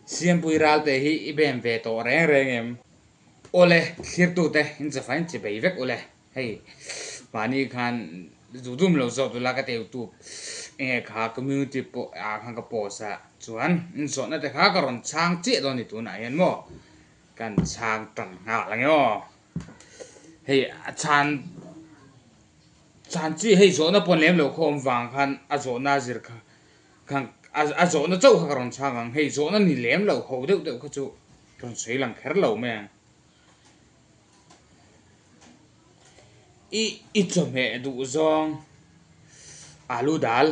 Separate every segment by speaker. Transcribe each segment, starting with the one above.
Speaker 1: Siampui Ralte hi i bem ve tawh reng reng em? Awle, thlirtute in chafain chi bei vek ule. Hei, mahni khan duh dum lo zawt ula ka ti youtube enge kha community pawh ah khan ka post a chuan in zawhna te kha ka rawn chhang chiah dawn ni tunah hian maw kan chhang tan nghal ang e aw. Hei a chhan chhan chi hei zawhna pawn lem lo khaw awm vang khan a zawhna a zir kha khan a zawhna chauh kha ka rawn chhang ang hei zawhna ni lem lo ho deuh deuh kha chu rawn sawi lang kher lo mai ang. I i chawhmeh duh zawng alu dal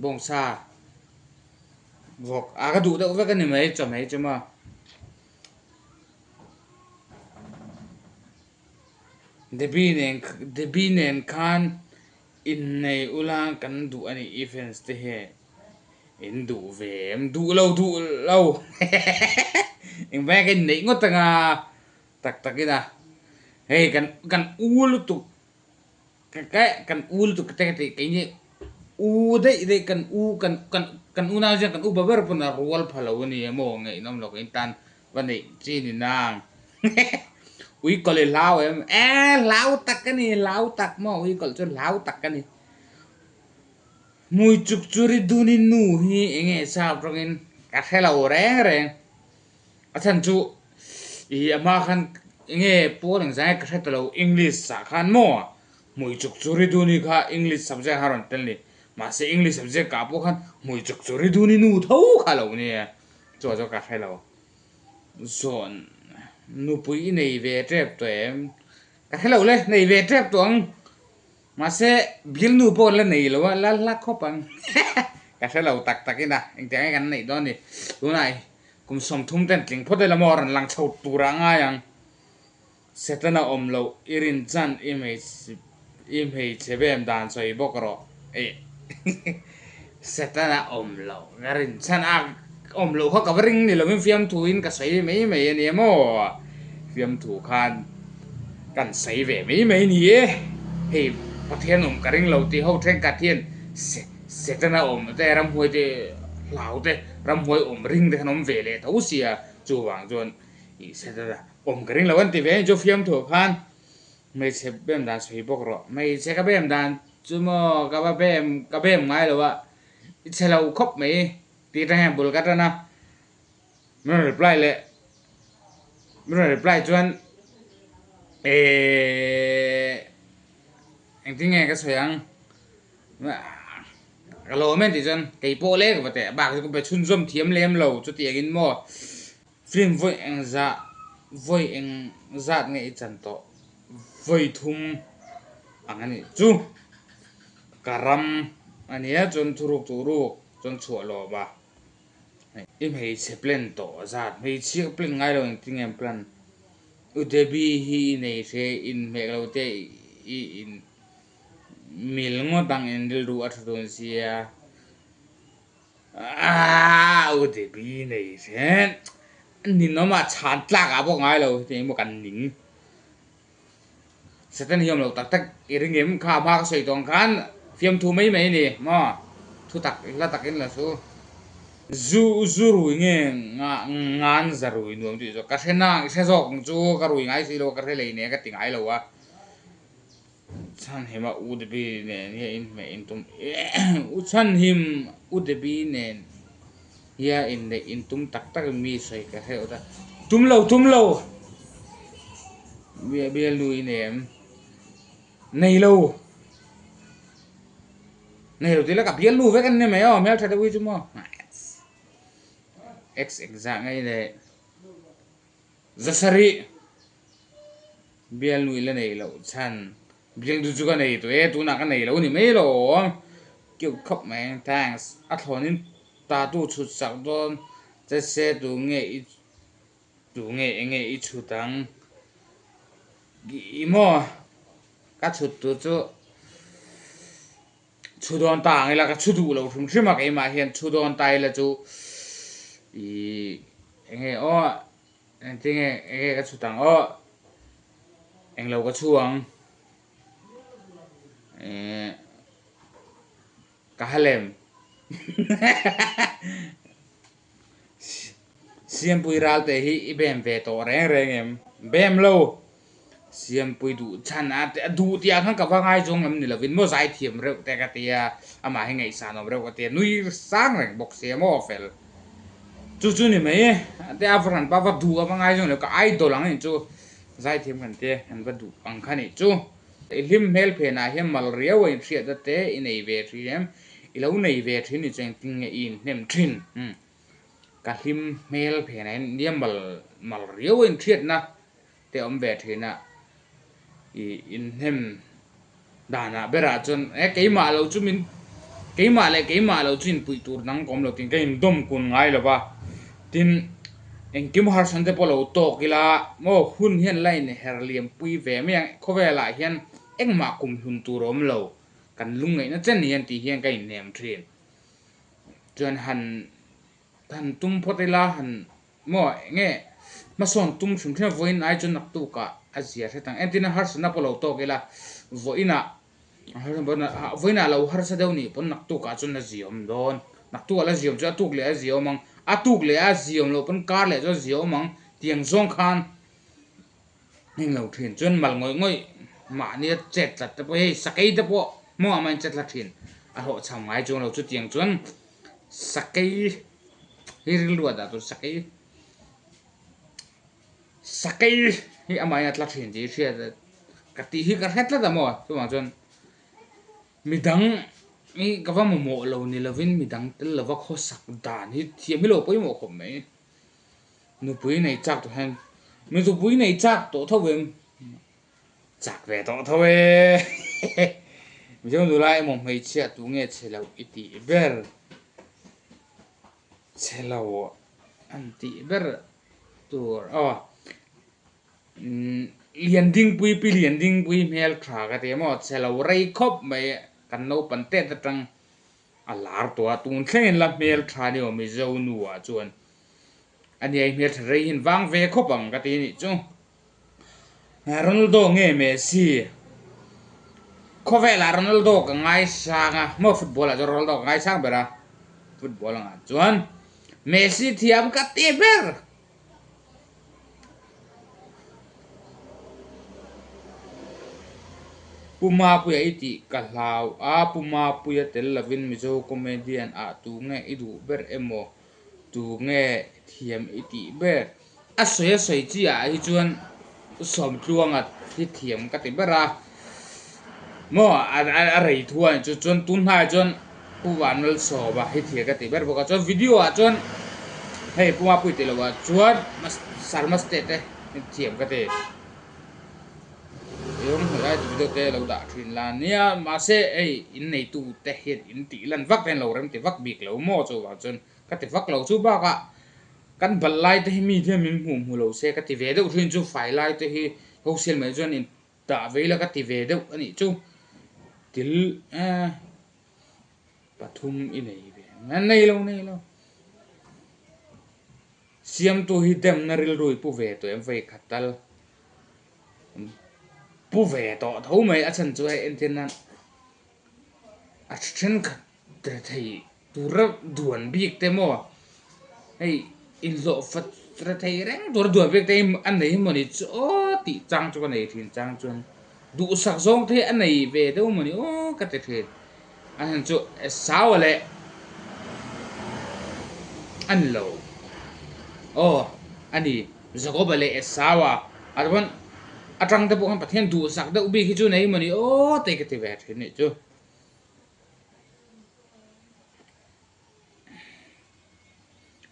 Speaker 1: bawngsa vawk a ka duh deuh vek a ni mai chawhmeh hi chu maw. Debbie nen Debbie nen khan innei ula kan duh a ni i fans te hian in duh ve em duh lo duh lo engvai ka inneih ngawt anga tak tak ina hei kan kan u lutuk Ka ka kan u lutuk te ka tih keini u daih daih kan u kan kan kan unau hian kan upa ber pawn a rual pha lo a ni emaw ngaihnawm lo ka intan va neih chi ni nang ui kawlh i hlau em e hlau tak a ni hlau tak maw ui kawlh chu hlau tak a ni hmui chuk chu ri dun in nu hi eng nge sap rawngin ka hre lo reng reng. A chhan chu ih a hma khan enge pawl engzah nge ka hre ta lo English ah khan maw hmui chuk chu ri dun hi kha English subject ah khan a rawn tel ni mahse English subject ah pawh khan hmui chuk chu ri dun hi nu tho kha lo nia chu ah chuan ka hre lo zawn nupui i nei ve tep tawh em ka hre lo le nei ve tep tawh ang. Mahse, bialnu pawh la nei lo a, la hla khawp ang. Ka hre lo tak tak ina, engtiang nge kan neih dawn ni. Tunah kum 30 ten tling phawt ila maw rawn lang chho tur ah ngai ang. Setana awm loh i rin chan i hmeichhe i hmeichhe bem dan sawi bawk rawh. Eih Setana awm loh ka rin chan a awm loh kha ka va ring ni lovin fiamthu in ka sawi mai mai a nia maw. Fiamthu khan kan sawi ve mai mai ni e. Hei Pathian awm ka ring lo tih ho thenkhat hian Setana awm te ramhuai te hlau te ramhuai awm ring te khan awm ve leh tho sia chuvang chuan ih Setana awm ka ring lo an ti ve a ni chu fiamthu khan hmeichhe bem dan sawi bawk rawh. Hmeichhe ka bem dan chu maw ka va bem ka bem ngai lo a i chhe lo khawp mai tih atang hian bul ka tan a. Min rawn reply leh min rawn reply chuan ehh engtin nge ka sawi ang ka lawm em tih chuan kei pawh lek va teh bak chu ka be chhunzawm thiam lem lo chutiang in maw film vawi eng zah vawi eng zat nge i chan tawh vawi thum ang a nih chu ka ram a nia chuan thuruk tur ruk chuan chhuah lawm a. I hmeichhe plan tawh a zat hmeichhia ka plan ngai lo engtin nge an plan U Debbie hi i nei hre inhmeh lo te i in mil ngawt ang in rilru a tha dawn sia aaa U Debbie nei hre ninawm ah chhan tlak ah pawh ngai lo hetiang emaw kan ning Satan hi awm lo tak tak i ring em? Kha hma ka sawi tawh ang khan fiamthu mai mai a ni maw? Thu tak hla takin la su. Zu zu rui nge nga ngan za rui nuam tih zawk ka hre na i hre zawk ang chu ka rui ngai si lo ka hre lei nen ka ti ngai lo a. Chhanhima U Debbie nen hian inhmeh intum U Chhanhim U Debbie nen hian inneih intum tak tak in mi sawi ka hreuh ta tum lo tum lo bialnu i nei em nei lo nei lo tih la ka bialnu vek an ni mai aw hmeltha deuh hi chu maw ex engzah nge i neih zasarih. Bialnu i la nei loh chhan bialnu chu ka nei tawh e tunah ka nei lo ni mai lo cute khawp mai thanks a thlawnin tattoo chhut sak dawn che se tu nge i tu nge enge i chhut ang i maw ka chhut tur chu chhu dawn ta ang ila ka chhu duh lo hrim hrim a keimah hian chhu dawn ta ila chu ih enge aw. Engtinge enge ka chhut ang aw englo ka chhu ang ehh ka ha lem Siampui ralte hi i bem ve tawh reng reng em? Bem lo. Siampui duh chhan a a duh tih ah khan ka va ngai zawng lam ni lovin maw zaithiam reuh te ka tia, amah hi ngaihsan awm reuh ka tia, nui sang reng bawk sia maw fel. Chu chu ni mai e, te a va hran pa va duh a va ngai zawng lo ka idol ang anih chu zaithiam kan tia kan va duh ang kha nih chu. I hlim hmel phenah hian mal riau a inhriat a te i nei ve thin em? I lo nei ve thin ni chu engtin nge i inhnem thin? Umm ka hlim hmel phenah hian nia mal mal riau a inhriatna te awm ve thin a, i inhnem danah berah chuan e keimah lo chu min keimah leh keimah lo chu inpuih tur dang ka awm lo tiin ka indawm kun ngai lo va, tin engkim harsatna te pawh lo tawk ila maw hun hian la inher liam pui ve mai ang khawvelah hian engmah kum hlun tur a awm lo kan lungngaihna chen hian tih hian ka inhnem thin chuan han han tum phawt ila han Maw enge hmasawn tum hrim hrim a vawiin ai chuan naktukah a zia hret ang. Entirna harsatna pawh lo tawk ila vawiinah vawiinah lo harsa deuh nih pawn naktukah chuan a ziawm dawn. Naktukah la ziawm chuan a tuk leh a ziawm ang. A tuk leh a ziawm loh pawn kar leh chuan a ziawm ang. Tiang zawng khan heng lo thin chuan mal ngawih ngawih mahnia chet tlat te pawh hei sakei te pawh maw amahin chet tlat thin a hlawhchham ngai chuang lo chutiang chuan sakei Hi rilru a dah tur sakei sakei hi amahin a tla thin tih hi hriat ka tih hi ka hre tlat a maw chuvang chuan midang hi ka va mamawh lo ni lovin midang tel lova khawsak dan hi thiam hi lo pawimawh khawp mai nupui nei chak tawh hian nupui nei chak tawh tho em chak ve tawh tho e mizo nula emaw hmeichhia tu nge chhe loh i tih ber. Chhe lo an tih ber tur aw Liandingpui pi Liandingpui hmel tha ka ti maw chhe lo rei khawp mai kan naupang tet atang a lar tawh a tun thlengin la hmel tha ni awm Mizo nu ah chuan a nia i hmel tha rei hian vang ve khawp ang ka ti anih chu. Ronaldo nge Messi? Khawvelah Ronaldo ka ngaisang a, maw football ah chuan Ronaldo ka ngaisang ber a, football angah chuan Messi thiam ka ti ber. Pu Mapuia i tih ka hlau a, Pu Mapuia tel lovin Mizo comedian ah tu nge i duh ber emaw Tu nge thiam i tih ber? A sawi a sawi chi ah hi chuan Sawmtluanga hi thiam ka ti ber a, maw a rei thu a nih chu chuan tun hnaiah chuan Pu Vanlalsawma hi thiam ka ti ber bawk a, chuan video ah chuan hei Pu Mapuii tih loh ah chuan Sarma state te hi thiam ka ti. Eng helai video te lo dah thin la nia mahse hei in neitu te hian in tih lan vak hian lo rem ti vak bik lo maw chuvang chuan ka ti vak lo chu bakah kan balh lai te hi mi hian min hmuh hmu lo se ka ti ve deuh thin chu fai lai te hi social media chuan in dah vei la ka ti ve deuh a nih chu til eh pathum i nei ve nei lo nei lo. Siamtu hi demna rilru i pu ve tawh em vei khat tal pu ve tawh tho mai a chhan chu hei entir nan a thenkhat rethei tura duan bik te maw hei inhlawh fat rethei reng tura duan bik te hi a nei mawni chu aw tih chang chu ka nei thin chang chuan duhsak zawng te hi a nei ve deuh mawni aw ka ti thin. A hlan chu Esau leh a ni lo. Aw, a ni. Jakoba leh Esau-a a chuan atang te pawh khan Pathian duhsak deuh bik hi chu nei mawni aw tei ka ti ve thin nih chu.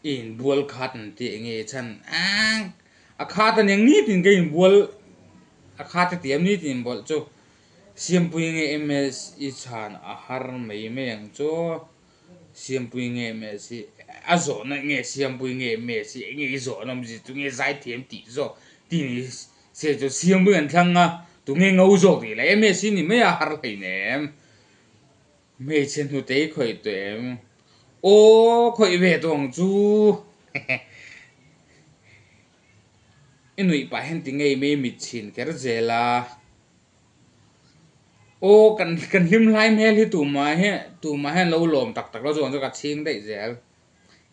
Speaker 1: I inbual khat an tih enge chhan ang a khat aniang nitin ka inbual a khat a ti em nitin inbual chu Siampui nge ms i chhan a har mai mai ang chu Siampui nge ms i a zawhna nge Siampui nge ms i enge i zawhna awmzia chu nge zaithiam tih zawk tih ni se chu Siampui an thlang a tunge ngo zawk tih leh ms i ni mai a har hleinem. Hmeichhe hnutei khawih tawh em? Aw, khawih ve tawh ang chu. I nuih pah hian ti ngei mai mit chhin kher zel a. Aw, kan kan hlim hlai hmel hi tumah hi tumah hian lo lawm tak tak lo chuang chu ka chhing daih zel.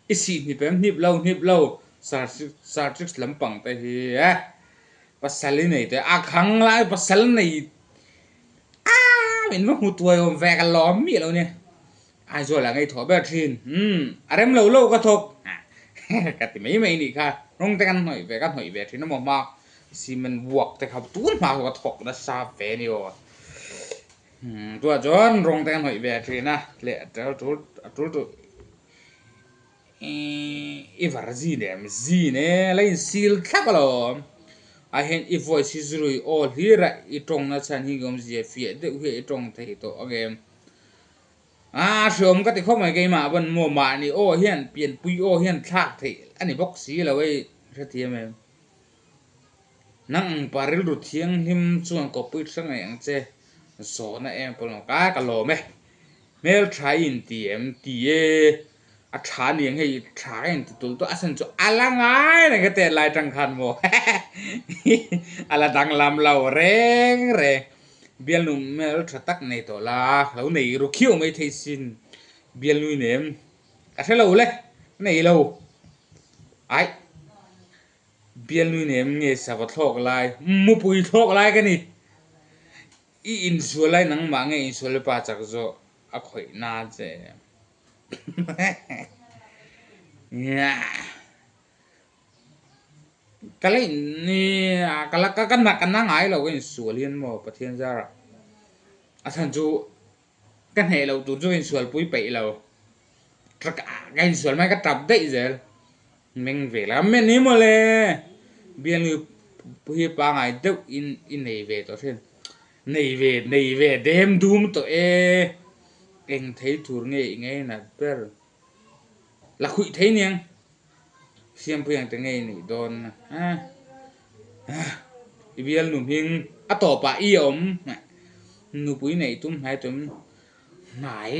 Speaker 1: I sih hnip em? Hnip lo, hnip lo. Sartrix lampang te hi e pasal i nei teh a khang lai pasal nei a min va hmu tuai awm ve ka lawm miah lo nia Aizawl ah ngei thawh ber thin umm a rem lo lo ka thawk ka ti mai mai nih kha rawng te kan hnawih ve ka hnawih ve thin emaw hma cement work te kha tun hma kha ka thawk nasa ve a ni aw umm tunah chuan rawng te kan hnawih ve thin a leh a tul a tul tul. I var zin em? Zin e, la insil thlap alawm. A hian i voice hi zurui aw hlir a, i tawngna chhan hi awmzia fiah deuh hi i tawng thei tawh ang em? A hreawm ka ti khawp mai keimah pawn maw mahni aw hian pianpui aw hian thlak theih a ni bawk si lo hei hrethiam em? Nang ang pa rilru thianghlim chuan kawppui hrang ngei ang che zawhna em pawh lo ka ka lawm e. Hmeltha i inti em? Ti e. A tha ni ang hei tha ka inti tul tawh a chhan chu a la ngai reng ka tet lai tang khan maw a la danglam lo reng reng bialnu hmel tha tak nei tawh la lo nei ru khiau mai thei sin bialnu i nem ka hre lo le ka nei lo aih bialnu i nem nge sava thlawk lai mupui thlawk lai ka ni. I insual lai nangmah nge insual pa chak zawh a khawih na che Ka la in ka la ka na ka na ngai lo ka insual hian maw Pathian zarah a chhan chu ka hneh loh tur chu ka insual pui peih lo ka insual mai ka tap daih zel. Meng ve la men hi mawle bialnu hi pangai deuh in i nei ve tawh thin nei ve nei ve dem dum tawh e eng thei tur nge i ngei nat ber la khuih thei niang siampui ang te ngei nih dawn a i bialnu hming a tawpah i awm nupui neih tum hnai tum. Hnai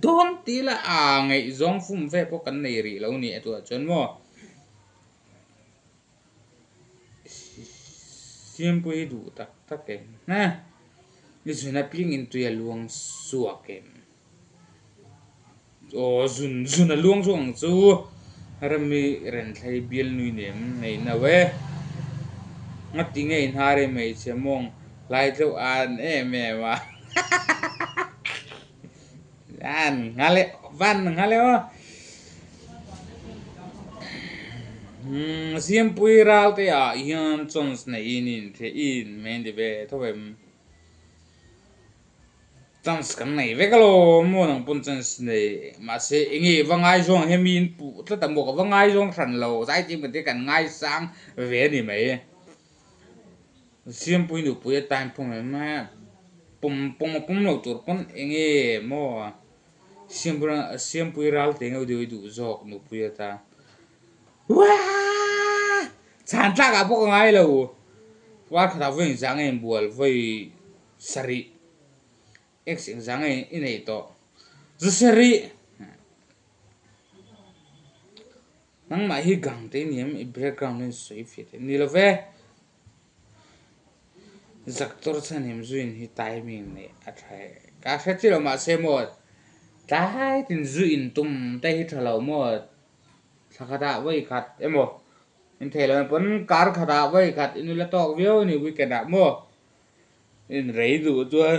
Speaker 1: dawn tih la a ngaihzawng fum ve pawh kan nei rih lo ni a tuah chuan maw Siampui duh tak tak em ha i zun apiang in tui a luang suak em aw zun zun a luang suak ang chu rami renthlei bial nui nem nei no e ngati nge i hnar i hmeichhe mawng Lai deuh an em em a an nghal e van nghal e aw Siampui ral te ah hian chance nei in in hre in mai an ti ve tho em chance kan nei vek alawm maw nang pawn chance nei mahse enge va ngaizawng hemi in puh tlat ang maw ka va ngaizawng hran lo zaitim kan ti kan ngaisang ve a ni mai. Siampui nupui a time phung em a pawm pawm a pawm lo tur pawn eng nge maw Siampui Siampui ral te ngeuh deuh i duh zawk nupui atan uaaaa chhan tlak ah pawh ka ngai lo var khatah vawi engzah nge inbual vawi sarih x engzah nge i nei tawh zu sarih. Nangmah hi gang te i ni em? I background hian sawi fiah theih ni lo ve. Zak tawr chhan him zuin hi timing neih a tha e. Ka hre chi lo mahse maw tlai tin zu in tum te hi tha lo maw thla khatah vawi khat emaw in thei lo pawn kar khatah vawi khat in la tawk viau a ni weekend ah maw in rei duh chuan.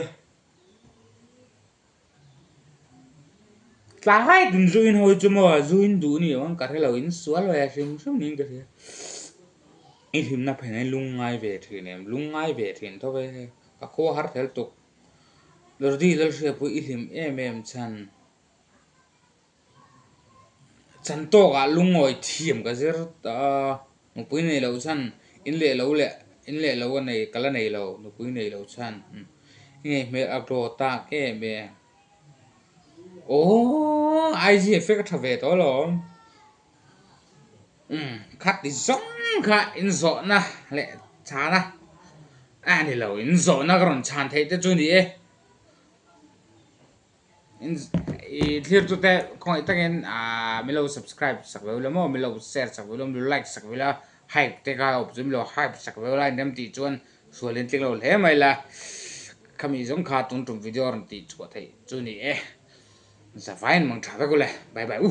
Speaker 1: Tlai tin zu in hawi chu maw zu in duh ni ang ka hre lo in sual ve hrim hrim niin ka hria i hlimna phen hi lung ngai ve thin em lung ngai ve thin tho ve hei ka khua har tel tuk Lordi Lalhriatpuii i hlim em em chhan chan tawkah lungawi thiam ka zir ta a nupui nei loh chhan in leh lo leh in leh lo a nei ka la nei lo nupui nei loh chhan i ngei hmel a glow tak em em aww IG effect a tha ve tawh alawm umm khati zawng kha inzawhna leh chhana a ni lo inzawhna ka rawn chhan theih te chu a ni e. I thlir chu te khawngaih takin aaa min lo subscribe sak ve ula maw min lo share sak ve ula min lo like sak ve ula hype te kha awm chu min lo hype sak ve ula in rem tih chuan sual in tling lo hle mai la khami zawng kha tun tum video rawn tih chhuah theih chu ni e zavaiin mang tha vek ule bye bye u.